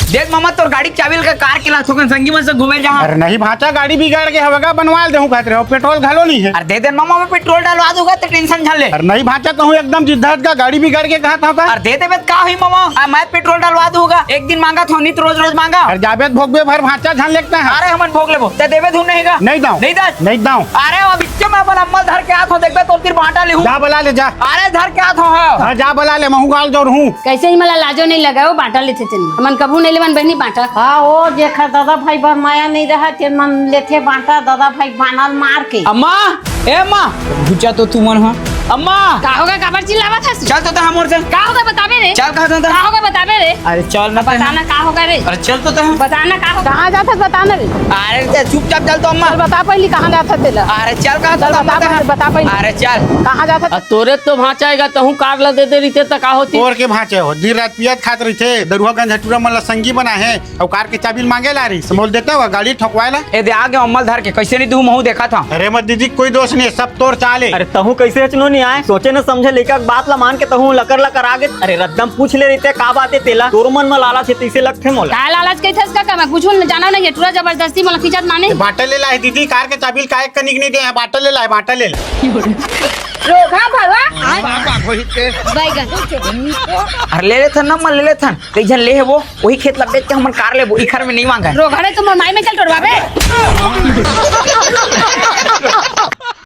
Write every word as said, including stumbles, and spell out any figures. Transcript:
देख मामा, तोर गाड़ी के चाबी ल का कार के लाथों कन संगी मन से घूमे जहाँ। अरे नहीं भांचा, गाड़ी बिगड़ गे हवे गा, बनवा देहूँ कहत रहे हो, पेट्रोल घलो नहीं है। अरे दे दे मामा, मैं पेट्रोल डलवा दूंगा, ते टेंशन झन ले। अरे नहीं भांचा, तहूँ एकदम जिद्दत का, गाड़ी बिगड़ गे कहा था। अरे दे देबे त का हुई मामा, आ, मैं पेट्रोल डलवा दूंगा, एक दिन मांगा थो, नित रोज रोज मांगा। अरे जाबे त भोगबे भर भांचा, झन लेकता है। अरे हमन भोग लेबो, ते देबे धुन नहीं गा। नहीं दाऊं। नहीं दस। नहीं दाऊं। अरे अब इच्चे मैं अपन अम्मा ल धर के आत हूँ, देखबे तोर तीर भांटा लेहूँ। जा बला ले जा। अरे धर के आत हूँ, हाँ। हाँ जा बला ले, महू गाल जोर हूँ। कइसे ही मला लाजो नइ लगे हो, बांटा लेथे तेन। हमन कभू नइ लेवन बहिनी बांटा। हाँ, ओ जेखर दादा भाई बर माया नइ रहय, तेन मन लेथे बांटा, दादा भाई बाना ल मार के। अम्मा, ए अम्मा, घुचा तो तुमन ह। अम्मा। का होगे, काबर चिल्लावत हस? चल तो तैं हमर से। का होगे बताबे रे? चल कहा था। का होगे बताबे रे? अरे चल ना तैं। बता ना का होगे रे? अरे चल तो तैं। बता ना का होगे? कहाँ जात हस बता ना रे? अरे ते चुपचाप चल तो अम्मा। चल बता पहिली कहाँ जात हस तेला। अरे चल कहा था चल बता अम्मा तैं। पहिली, बता पहिली। अरे चल। कहाँ जात हस? अब तोरे तो भांचा आएगा, तहूँ कार ला दे दे रहिते त का होती? तोर के भांचे हो, दिन रात पियत खात रहिथे, दरुहा गंज हटूरा मन ला संगी बनाए हे, अउ कार के चाबी ल मांगे ला रहिस, मोल देते हो गाड़ी ठोकवाए ला। ए दे आगे अम्मा ल धर के, कइसे नहीं दूँ महू देखा था। अरे मत दीदी, कोई दोष नहीं है, सब तोर चाल है। अरे तहूँ कइसे हचनो नहीं आए, सोचे न समझे लइका के बात ला मान के तहूँ लकर लकर आ गे। अरे रद्दम पूछ ले रहिते का बात है तेला, तोर मन म लालच है तइसे लगथे मोला। का लालच कहिथस का, का मैं कुछू न जाना नहीं है, टूरा जबरदस्ती मोला खींचत माने। बांटा ले ला है दीदी, कार के चाबी ल काहे कनिक नहीं दे है, बांटा ले ला है, बांटा ले ला। रोघा भवा। बैगन। अरे ले लेथन ना, मैं ले लेथन। कई झन ले हे वो, वही खेत ला बेच के हमन कार लेबो, इखर में नहीं मांगा है। रोघा रे, तुम माई में चल टोरवाबे।